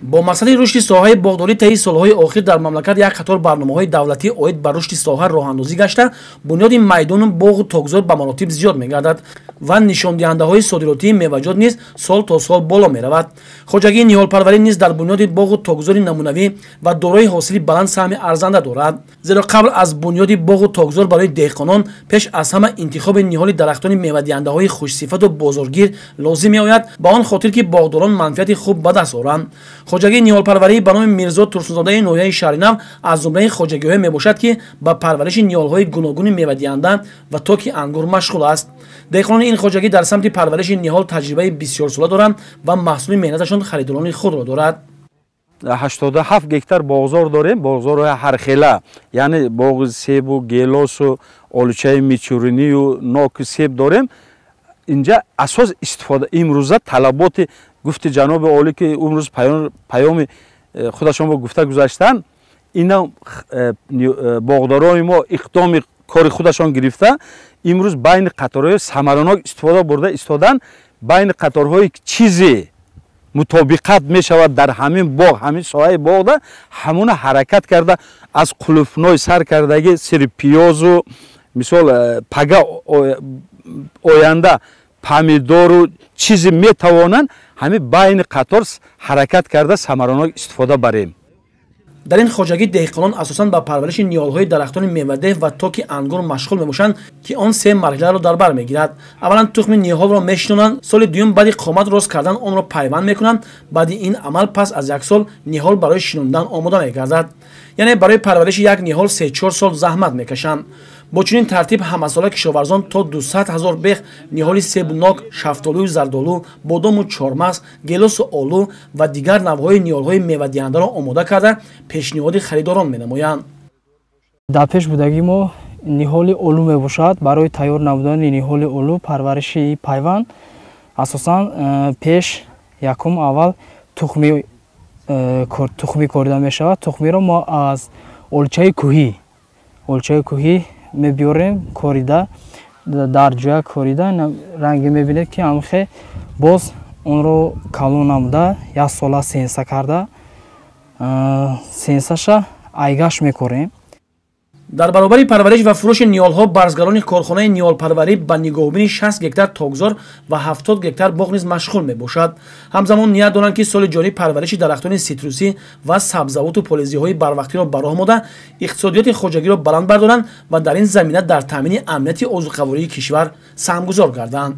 Бо мақсади рушди соҳаи боғдорӣ таи солҳои охир дар мамлакат як қатор барномаҳои давлатӣ оид ба рушди соҳа роҳандозӣ гашта, бунёди майдону боғу токзор ба маротиб зиёд мегардад ва нишондиҳандаҳои содиротии меваҷот низ сол то сол боло меравад. Хоҷагии ниҳолпарварӣ низ дар бунёди боғу токзори намунавӣ ва дорои ҳосили баланд саҳми арзанда дорад. Зеро қабл аз бунёди боғу токзор барои деҳқонон пеш аз ҳама интихоби ниҳоли дарахтони мевадиҳандаҳои хушсифату бозоргир лозим меояд, ба он хотир ки боғдорон манфиати хуб ба даст оранд. Хоҷагии ниҳолпарварӣ ба номи Мирзо Турсунзодаи ноҳияи Шаҳринав аз зумраи хоҷагиҳое мебошад, ки ба парвариши ниҳолҳои гуногуни мевадиҳанда ва токи ангур машғул аст. Деҳқонони ин хоҷагӣ дар самти парвариши ниҳол таҷрибаи бисёрсола доранд ва маҳсули меҳнаташон харидорони худро дорад. 87 гектар боғзор дорем, боғзорҳои ҳархела, яъне боғи себу гелосу олучаи мичуринию ноку себ дорем. Инҷа асос истифода имрӯза талаботи гуфти ҷаноби олӣ, ки имрӯз паёми худашон бо гуфта гузаштанд, ина боғдорони мо иқдоми кори худашон гирифта, имрӯз байни қаторҳои самаранок истифода бурда истоданд. Байни қаторҳои чизе мутобиқат мешавад дар ҳамин боғ, ҳамин соҳаи боғда ҳамуна ҳаракат карда, аз қулуфной сар кардаги сири пиёзу мисол пага оянда помидору чизе метавонанд, ҳамин байни қатор ҳаракат карда самаранок истифода барем. Дар ин хоҷагӣ деҳқонон асосан ба парвариши ниҳолҳои дарахтони мевадеҳ ва токи ангур машғул мебошанд, ки он се марҳиларо дар бар мегирад. Аввалан тухми ниҳолро мешинонанд, соли дуюм баъди қомат рост кардан онро пайванд мекунанд. Баъди ин амал пас аз як сол ниҳол барои шинондан омода мегардад. Яъне барои парвариши як ниҳол 3-4 сол заҳмат мекашанд. Бо чунин тартиб ҳамасола кишоварзон то 200 ҳазор бех ниҳоли себу нок, шафтолую зардолу, бодому чормағз, гелосу олу ва дигар навъҳои ниҳолҳои мевадиҳандаро омода карда пешниҳоди харидорон менамоянд. Дар пеш будагии мо ниҳоли олу мебошад. Барои тайёр намудани ниҳоли олу парвариши пайванд асосан пеш якум аввал тухми корида мешавад. Тухмиро мо аз олчаи кӯҳӣ мебиёрем, корида дар ҷоя корида ранге мебинед, ки ҳамхе боз онро калон намуда як сола сенса карда сенсаша айгаш мекорем. Дар баробари парвариш ва фурӯши ниҳолҳо барзгарони корхонаи ниҳолпарварӣ ба нигоҳубини 60 гектар токзор ва 70 гектар боғ низ машғул мебошад. Ҳамзамон ният доранд, ки соли ҷорӣ парвариши дарахтони ситрусӣ ва сабзавоту полезиҳои барвақтиро ба роҳ мода, иқтисодиёти хоҷагиро баланд бардоранд ва дар ин замина дар таъмини амнияти озуқавории кишвар саҳмгузор гарданд.